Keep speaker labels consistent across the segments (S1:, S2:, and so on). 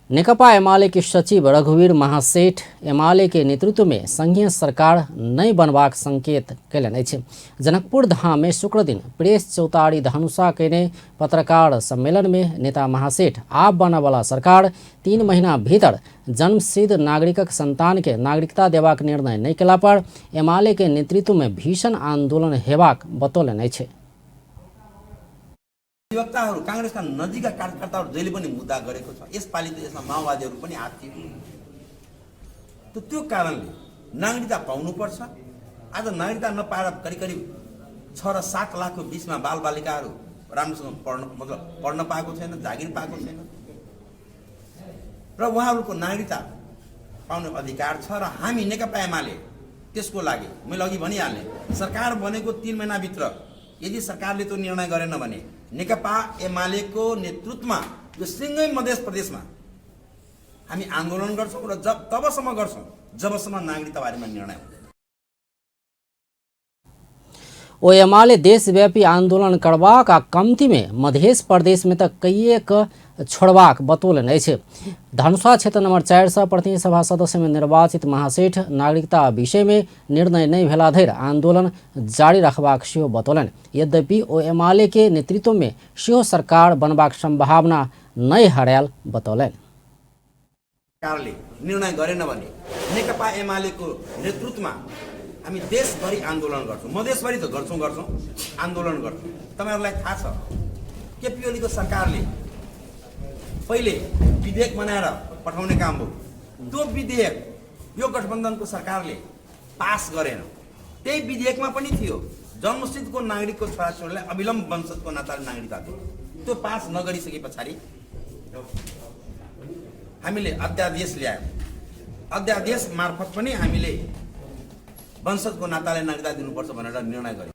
S1: नेकपा एमाले के सचिव रघुवीर महासेठ एमाले के नेतृत्व में संघीय सरकार नहि बनबाक संकेत कयलनि अछि। जनकपुर धाम में शुक्रदिन प्रेस चौतारी धनुषा कयने पत्रकार सम्मेलन में नेता महासेठ आब बनयवला सरकार 3 महीना भीतर जन्मसिद्ध नागरिकक संतान के नागरिकता देबाक निर्णय नहि केला पर एमाले के नेतृत्व में भीषण आंदोलन हेबाक बतौलनि अछि।
S2: अधिवक्ताहरू, काङ्ग्रेसका नजिकका कार्यकर्ताहरू जहिले पनि मुद्दा गरेको छ। यसपालि त यसमा माओवादीहरू पनि हात थियो। त त्यो कारणले नागरिकता पाउनुपर्छ। आज नागरिकता नपाएर करिब करिब 6 र 7 लाखको बिचमा बालबालिकाहरू राम्रोसँग पढ्न, मतलब पढ्न पाएको छैन, जागिर पाएको छैन र उहाँहरूको नागरिकता पाउने अधिकार छ। र हामी नेकपा एमाले त्यसको लागि, मैले अघि भनिहालेँ, सरकार बनेको 3 महिनाभित्र यदि सरकारले त्यो निर्णय गरेन भने नेकपा एमालेको नेतृत्वमा यो सिँगै मध्य प्रदेशमा हामी आन्दोलन गर्छौँ र जब तबसम्म गर्छौँ जबसम्म नागरिकता बारेमा निर्णय हुँदैन।
S1: ओ एमाले देशव्यापी आंदोलन करबाक आ कमती में मध्य प्रदेश में त कइएक छोड़बाक बतौलनि अछि। धनुषा क्षेत्र नंबर 4 सँ प्रतिनिधि सभा सदस्य में निर्वाचित महासेठ नागरिकता विषय में निर्णय नहि भेला धरि आंदोलन जारी रखबाक सेहो बतौलनि। यद्यपि ओ एमाले के नेतृत्व में सेहो सरकार बनबाक संभावना नहि हरायल बतौलनि।
S2: सरकारले निर्णय गरेन भने नेकपा एमालेको नेतृत्वमा हामी देशभरि आन्दोलन गर्छौँ। मधेसभरि त गर्छौँ गर्छौँ आन्दोलन गर्छौँ। तपाईहरूलाई थाहा छ, केपी ओलीको सरकारले पहिले विधेयक बनाएर पठाउने काम हो। त्यो विधेयक यो गठबन्धनको सरकारले पास गरेन। त्यही विधेयकमा पनि थियो जन्मसिद्धको नागरिकको छोराछोरीलाई अविलम्ब वंशजको नाताले नागरिकता दियो। त्यो पास नगरिसके पछाडि हामीले अध्यादेश ल्यायौँ। अध्यादेश मार्फत पनि हामीले वंशजको नाताले नागरिकता दिनुपर्छ भनेर निर्णय गर्यौँ।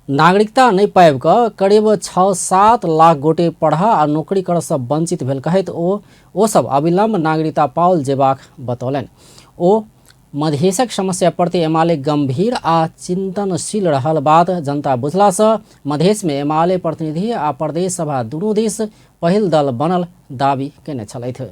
S1: नागरिकता नहि पाबि कऽ करीब 6-7 लाख गोटे पढ़ा आ नौकरी करऽ सँ वंचित भेल कहैत ओ सब अविलंब नागरिकता पाओल जेबाक बतौलनि। ओ मधेशक समस्या प्रति एमाले गंभीर आ चिंतनशील रहल बात जनता बुझला सँ मधेश में एमाले प्रतिनिधि आ प्रदेश सभा दुनू दिस पहिल दल बनल दावी केने छलथि।